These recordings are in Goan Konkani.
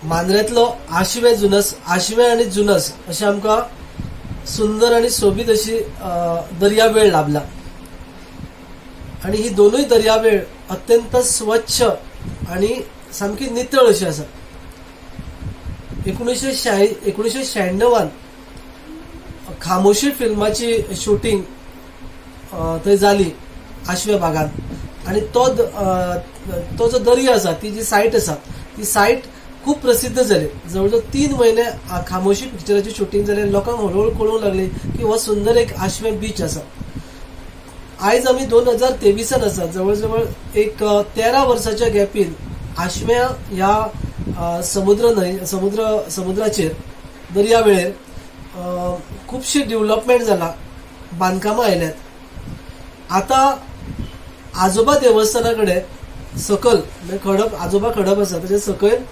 मांद्रेंतलो आशवे जुनस, आशवे आनी जुनस अशें आमकां सुंदर आनी सोबीत अशी दर्यावेळ लाभला आनी ही दोनूय दर्यावेळ अत्यंत स्वच्छ आनी सामकी नितळ अशी आसा. 1996 त खामोशी फिल्माची शुटींग थंय जाली आशव्या भागांत आनी तो जो दर्या आसा, ती जी सायट आसा, ती सायट खूब प्रसिद्ध जाली. जवळ जवळ 3 म्हयने खामोशी पिक्चराची शुटींग जालें. लोकांक हळूहळू कळूंक लागली की हो सुंदर एक आशवें बीच आसा. आयज आमी 2023 आसा. जवळ जवळ एक 13 वर्साच्या गॅपीन आशव्या ह्या समुद्र न्हंय समुद्र समुद्राचेर दर्या वेळेर खुबशी डेव्हलपमेंट जाला, बांदकामां आयल्यात. आतां आजोबा देवस्थाना कडेन सकयल, म्हणजे खडप, आजोबा खडप आसा ताच्या सकयल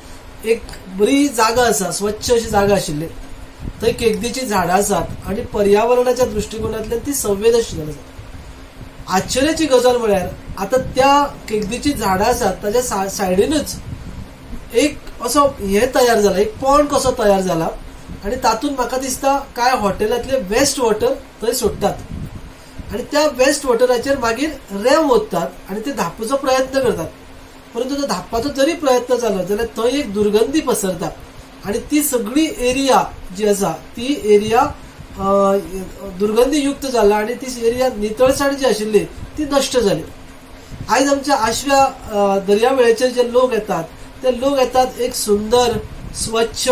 एक बरी जागा आसा, स्वच्छ अशी जागा आशिल्ली. थंय केगदीची झाडां आसात आनी पर्यावरणाच्या दृश्टिकोनांतल्यान ती संवेदनशील आसा. आश्चर्याची गजाल म्हळ्यार आतां त्या केगदीची झाडां आसात ताच्या सायडीनूच एक असो हे तयार जाला, एक पॉन्ड कसो तयार जाला आनी तातूंत म्हाका दिसता कांय हॉटेलांतले वेस्ट वॉटर थंय सोडटात आनी त्या वेस्ट वॉटराचेर मागीर रेंव ओततात आनी ते धांपपाचो प्रयत्न करतात. परंतु तो धांपपाचो जरी प्रयत्न जालो जाल्यार थंय एक दुर्गंधी पसरता आनी ती सगळी एरिया जी आसा ती एरिया दुर्गंधीयुक्त जाला आनी ती एरिया नितळसाण जी आशिल्ली ती नश्ट जाली. आयज आमच्या आशव्या दर्यावेळेचेर जे लोक येतात ते लोक येतात, एक सुंदर, स्वच्छ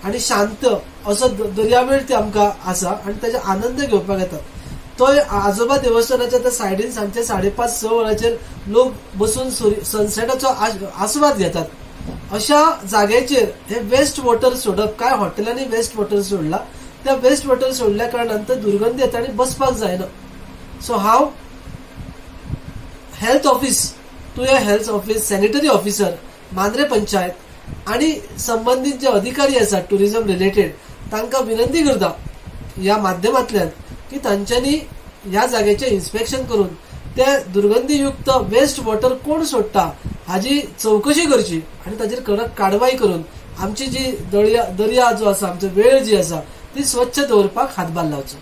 आनी शांत असो दर्यावेळ ती आमकां आसा आनी ताजो आनंद घेवपाक येतात. थंय आजोबा देवस्थानाच्या त्या सायडीन सांजचे 5:30-6 वरांचेर लोक बसून सनसेटाचो आस्वाद घेतात. अशा जाग्याचेर हे वेस्ट वॉटर सोडप, कांय हॉटेलांनी वेस्ट वॉटर सोडला, त्या वेस्ट वॉटर सोडल्या कारणान थंय दुर्गंधी येता आनी बसपाक जायना. सो हांव हेल्थ ऑफिस, तुया health office, sanitary officer, Mandrem panchayat आणि संबंदीत जे अधिकारी आसात टुरिझम रिलेटेड, तांकां विनंती करता ह्या माध्यमांतल्यान की तांच्यांनी ह्या जाग्याचें इन्स्पेक्शन करून ते दुर्गंधीयुक्त वेस्ट वॉटर कोण सोडटा हाजी चवकशी करची आनी ताचेर कडक कारवाय करून आमची जी दर्या दर्या जो आसा, आमचो वेळ जी आसा ती स्वच्छ दवरपाक हातभार लावचो.